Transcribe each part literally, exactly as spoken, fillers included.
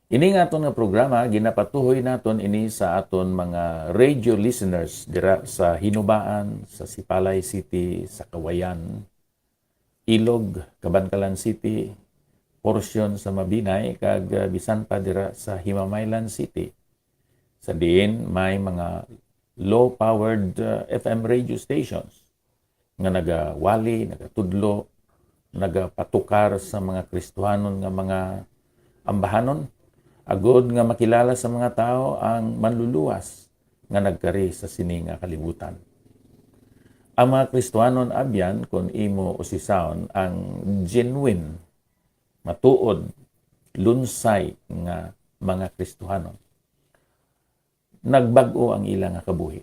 Ini nga aton nga programa, ginapatuhoy naton ini sa aton mga radio listeners dira sa Hinubaan, sa Sipalay City, sa Cauayan, Ilog, Kabankalan City, porsyon sa Mabinay, kag, ah, bisan pa dira sa Himamaylan City, sa diin may mga low-powered, ah, F M radio stations nga nagawali, nagatudlo, nagapatukar sa mga Kristohanon nga mga ambahanon, agod nga makilala sa mga tawo ang Manluluwas nga nagkari sa sini nga kalibutan. Ang mga Kristohanon abyan, kon imo usisahon, ang genuine, matuod, lunsay nga mga Kristohanon. Nagbag-o ang ila nga kabuhi.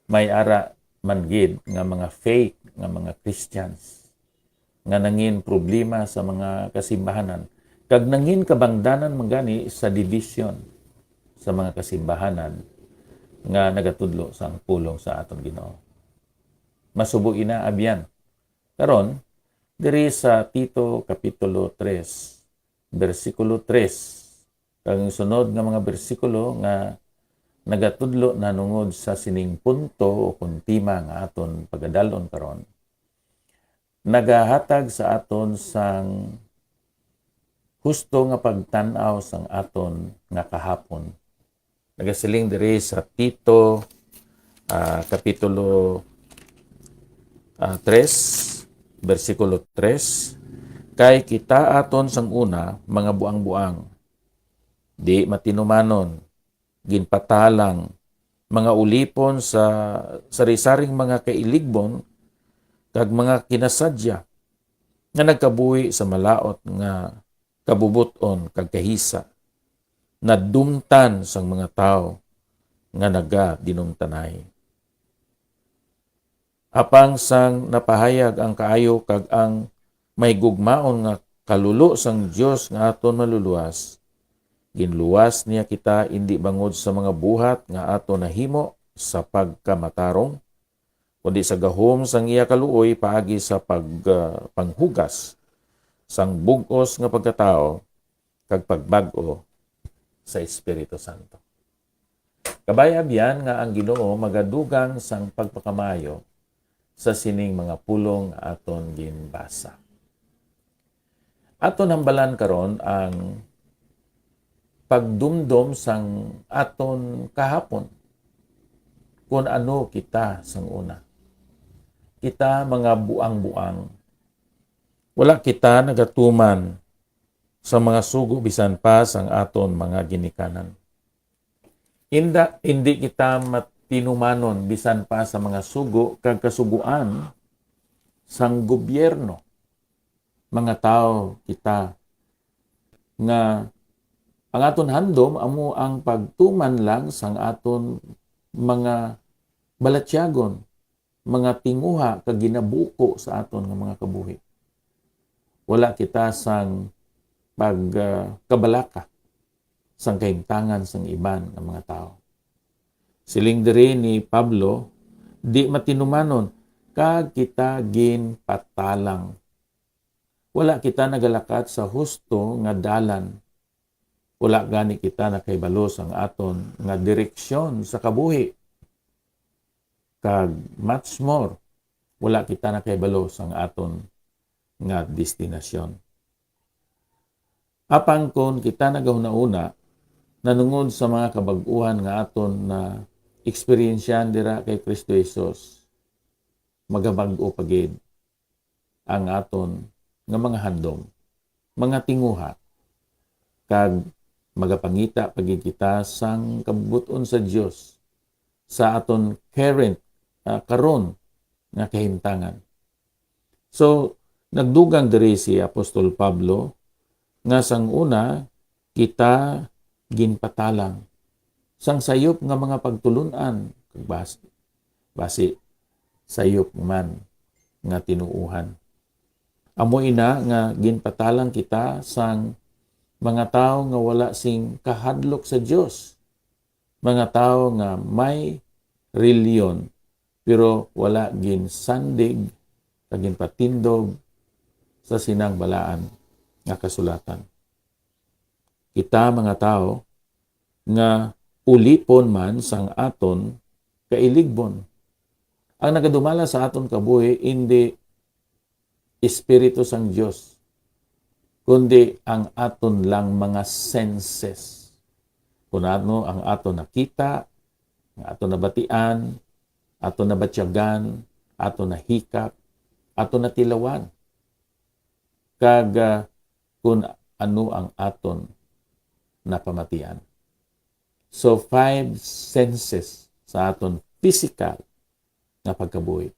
May ara man gid nga mga fake nga mga Christians nga nangin problema sa mga kasimbahanan, kag nangin kabangdanan man gani sa dibisyon sa mga kasimbahanan nga nagatudlo sang pulong sa aton Ginoo. Masubo ina abyan. Karon, diri sa Tito Kapitulo tres, bersikulo tres, kag ang sunod nga mga bersikulo nga nagatudlo nahanungod sa sining punto o kon tema nga aton pagadal-on karon, nagahatag sa aton sang husto nga pagtan-aw sang aton nga kahapon. Nagasiling diri sa Tito, ah, Kapitulo, ah, tres, bersikulo tres, "Kay kita aton sang una mga buang-buang, di matinumanon, ginpatalang, mga ulipon sa sari-saring mga kailigbon kag mga kinasadya, nga nagkabuhi sa malaut nga kabubot-on kag kahisa, nadumtan sang mga tawo nga nagadinumtanay. Apang sang napahayag ang kaayo kag ang mahigugmaon nga kalulo sang Dios nga aton Manluluwas, ginluwas niya kita indi bangod sa mga buhat nga aton nahimo sa pagkamatarong, kundi sa gahom sang iya kaluoy paagi sa pag-, ah, panghugas sang bug-os nga pagkatawo kag pagbag-o sa Espiritu Santo." Kabay abyan nga ang Ginoo magadugang sang pagpakamaayo sa sining mga pulong nga aton ginbasa. Aton hambalan karon ang pagdumdom sang aton kahapon, kun ano kita sang una. Kita mga buang-buang. Wala kita nagatuman sa mga sugo bisan pa sang aton mga ginikanan. Inda, indi kita matinumanon bisan pa sa mga sugo kag kasugoan sang gobyerno. Mga tawo kita nga ang aton handom amo ang pagtuman lang sang aton mga balatyagon, mga tinguha kag ginabuko sa aton nga mga kabuhi. Wala kita sang pag, ah, kabalaka sang kahimtangan sang iban nga mga tawo. Siling diri ni Pablo, "Di matinumanon, kag kita ginpatalang." Wala kita nagalakat sa husto nga dalan. Wala gani kita nakahibalo sang aton nga direksyon sa kabuhi. Kag much more, wala kita nakahibalo sang aton nga destinasyon. Apang kon kita nagahunahuna nanungod sa mga kabag-uhan nga aton na eksperyensyahan dira kay Kristo Jesus, magabag-o pa gid ang aton nga mga handom, mga tinguha, kag magapangita pa gid kita sang kabubot-on sa Dios sa aton current, ah, karon nga kahimtangan. So, nagdugang diri si Apostol Pablo nga sang una kita ginpatalang sang sayop nga mga pagtulon-an, kag bas-, basi sayop man nga tinuohan. Amo ina nga ginpatalang kita sang mga tawo nga wala sing kahadlok sa Dios, mga tawo nga may reliyon, pero wala ginsandig kag ginpatindog sa sinang balaan nga kasulatan. kita, mga tawo, nga ulipon man sang aton kailigbon. Ang nagadumala sa aton kabuhi indi Espiritu sang Dios, kundi ang aton lang mga senses. Kun ano ang aton nakita, ang aton nabatian, aton nabatyagan, aton nahikap, aton natilawan, kag, ah, kun ano ang aton napamatian. So, five senses sa aton physical nga pagkabuhi.